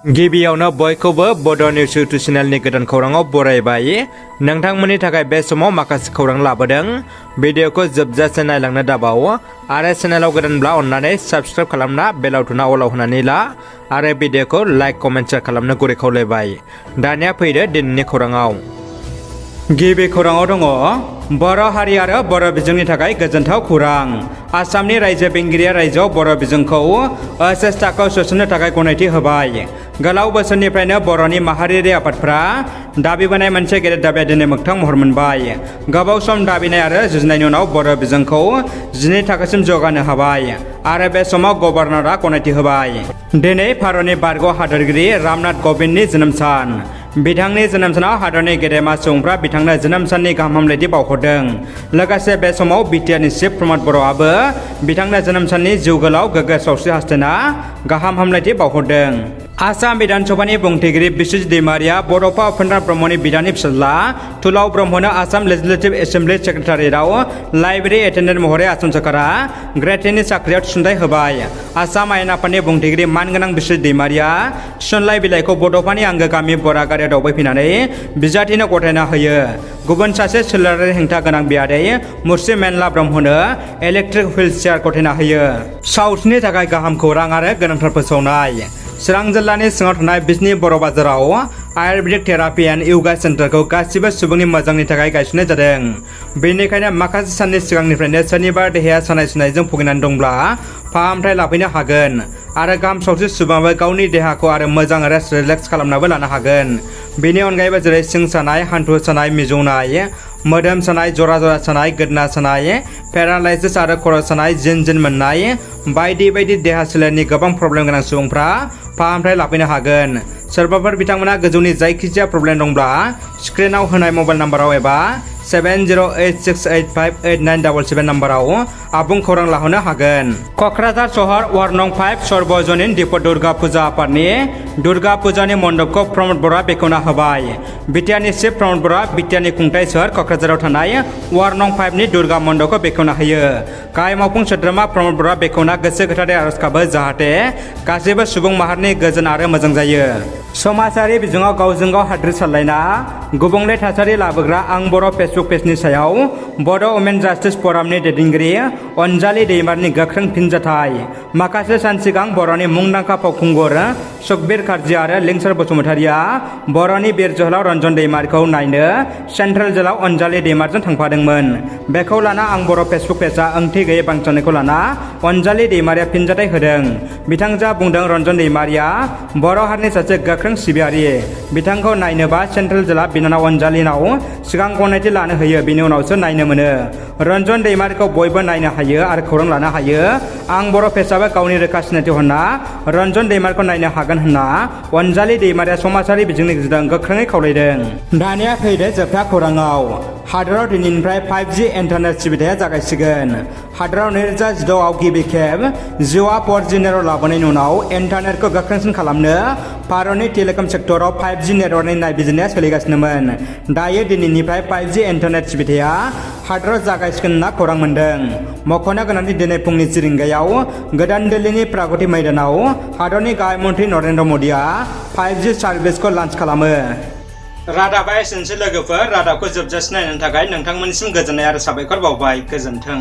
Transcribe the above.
गिबियावनो बयखौबो बड' निउस इउटुब चेनेलनि गोदान खौराङाव बरायबाय। नोंथांमोननि थाखाय बे समाव माखासे खौरां लाबोदों। भिडिअखौ जोबजासे नायलांनो दाबाव आरो चेनेलाव गोदानब्ला अन्नानै साबस्क्राइब खालामना बेल आइकनआ अलाव होनानै ला आरो भिडिअखौ लाइक कमेन्ट शेयार खालामनो गुरै खावलायबाय। दानिया फैदो दिनैनि खौराङाव। गिबि खौराङाव दङ बर' हारि आरो बर' बिजोंनि थाखाय गोजोनथाव खौरां। आसामनि रायजो बेंगिरिया रायजोआव बर' बिजोंखौ ओएचएस थाखोआव सोसननो थाखाय गनायथि होबाय। गोलाव बोसोरनिफ्रायनो बर'नि माहारियारि आफादफ्रा दाबिबोनाय मोनसे गेदेर दाबिया दिनै मोगथां महर मोनबाय। गोबाव सम दाबिनाय आरो जुजिनायनि उनाव बर' बिजोंखौ 12 थाखोसिम जौगानो हाबाय आरो बे समाव गभर्नरआ गनायथि होबाय। दिनै भारतनि बारग' हादोरगिरि रामनाथ क'विंदनि जोनोम सान। बिथांनि जोनोम सानाव हादरनि गेदेमा सुबुंफ्रा बिथांनो जोनोम साननि गाहाम हामलायथि बावहरदों। लोगोसे बे समाव बिटिआरनि चिफ प्रमद बर'आबो बिथांनो जोनोम साननि जिउ गोलाव गोग्गो सावस्रि हास्थायना गाहाम हामलायथि बावहरदों। आसाम बिधानसभानि बुंथिगिरि बिस्वजित दैमारिया बड'फा उपेन्द्र ब्रह्मनि बिदानि फिसाज्ला तुलाव ब्रह्मनो आसाम लेजिस्लेटिभ एसेम्बलि सेक्रेटारियेटआव लाइब्रेरि एटेन्डेन्ट महरै आसाम सोरखारा ग्रेड 10 नि साख्रियाव थिसनथाइ होबाय। आसाम आयेन आफादनि बुंथिगिरि मानगोनां बिस्वजित दैमारिया थिसनलाइ बिलाइखौ बड'फानि आंगो गामि बरागारियाव दावबायफैनानै बिजाथिनो गथायना होयो। गुबुन सासे सोलेरारि हेंथा गोनां बियादै मुर्सि मेनला ब्रह्मनो इलेक्ट्रिक हुइल चेयार गथायना होयो। साउथनि थाखाय गाहाम खौरां आरो गोनांथार फोसावनाय। चिरां जिल्लानि सिङाव थानाय बिजनि बर' बाजाराव आयुर्वेदिक थेरापि एन्ड योगा सेन्टारखौ गासिबो सुबुंनि मोजांनि थाखाय गायसननाय जादों। बेनिखायनो माखासे साननि सिगांनिफ्रायनो सोरनिबा देहाया सानाय सुनायजों भुगिनानै दंब्ला फाहामथाय लाफैनो हागोन आरो गाहाम सावस्रि सुबुङाबो गावनि देहाखौ आरो मोजां रेस्ट रिलेक्स खालामनाबो लानो हागोन। बेनि अनगायैबो जेरै सिं सानाय, हान्थु सानाय, मिजौनाय, मोदोम सानाय, जरा जरा सानाय, गोदना सानाय, पेरालाइसिस आरो खर' सानाय, जिन मोननाय बायदि बायदि देहा सोलेरनि गोबां प्रब्लेम गोनां सुबुंफ्रा फाहामथाय लाफैनो हागोन। सोरबाफोर बिथांमोना गोजौनि जायखिजाया प्रब्लेम दंब्ला स्क्रिनाव होनाय मबाइल नाम्बाराव एबा 7086858977 नाम्बाराव आबुं खौरां लाहरनो हागोन। क'क्राझार सहर वार्ड नं 5 सर्वजनिन दिपक दुर्गा फुजा आफादनि दुर्गा फुजानि मण्डपखौ प्रमद बर'आ बेखेवना होबाय। बिटिआरनि चिफ प्रमद बर'आ बिटिआरनि खुंथाय सोहोर क'क्राझाराव थानाय वार्ड नं 5 नि दुर्गा मण्डपखौ बेखेवना होयो। गाहाय मावफुं सोद्रोमा प्रमद बर'आ बेखेवना गोसो गोथारै आरज गाबो जाहाथे गासैबो सुबुं माहारिनि गोजोन आरो मोजां जायो। समाजारि बिजोङाव गावजों गाव हाद्रि सारलायना गुबुंले थासारि लाबोग्रा आं बर' फेसबुक पेजनि सायाव बड' वुमेन जास्टिस फरामनि दैदेनगिरि अनजालि दैमारिनि गोख्रों फिनजाथाय। माखासे सान सिगां बर'नि मुंदांखा फावखुंगुर सुखबिर कार्जि आरो लिंसार बसुमतारिया बर'नि बिर जोहोलाव रन्जन दैमारिखौ नायनो सेन्ट्रेल जेलाव अनजालि दैमारिजों थांफादोंमोन। बेखौ लाना आं बर' फेसबुक पेजआ ओंथि गैयै बांसावनायखौ लाना अनजालि दैमारिया फिनजाथाय होदों। बिथांजोआ बुंदों रन्जन दैमारिया बर' हारिनि सासे गोख्रों सिबियारि। बिथांखौ नायनोबा सेन्ट्रेल जेला बिनानाव अनजालिनाव सिगां गनायथि लानो होयो, बिनि उनावसो नायनो मोनो। रन्जन दैमारिखौ बयबो नायनो हायो आरो खौरां लानो हायो। आं बर' पेजआबो गावनि रोखा सिनायथि हरना रन्जन दैमारिखौ नायनो हागोन होनना अनजालि दैमारिया समाजारि बिजोंनि गेजेरजों गोख्रोङै खावलायदों। दानिया फैदो जोबथा खौराङाव। हादराव दिनैनिफ्राय 5G इन्टारनेट सिबिथाया जागायसिगोन। हादराव 2016 आव गिबि खेब जिअ'आ 4G नेटवर्क लाबोनायनि उनाव इन्टारनेटखौ गोख्रोंसिन खालामनो भारतनि टेलिकम सेक्टराव 5G नेटवर्कनि नायबिजिरनाया सोलिगासिनोमोन। दायो दिनैनिफ्राय 5G इन्टारनेट सिबिथाया हादराव जागायसिगोन होनना खौरां मोन्दों। मख'नो गोनांदि दिनै फुंनि 10 रिंगायाव गोदान दिल्लीनि प्रागति मैदानाव हादरनि गाहाय मन्थ्रि नरेन्द्र मदिया 5G सार्भिसखौ लन्च खालामो। रादाबा एसेनोसै लोगोफोर। रादाबखौ जोबजासिम नायनायनि थाखाय नोंथांमोननिसिम गोजोननाय आरो साबायखर बावबाय। गोजोन्थों।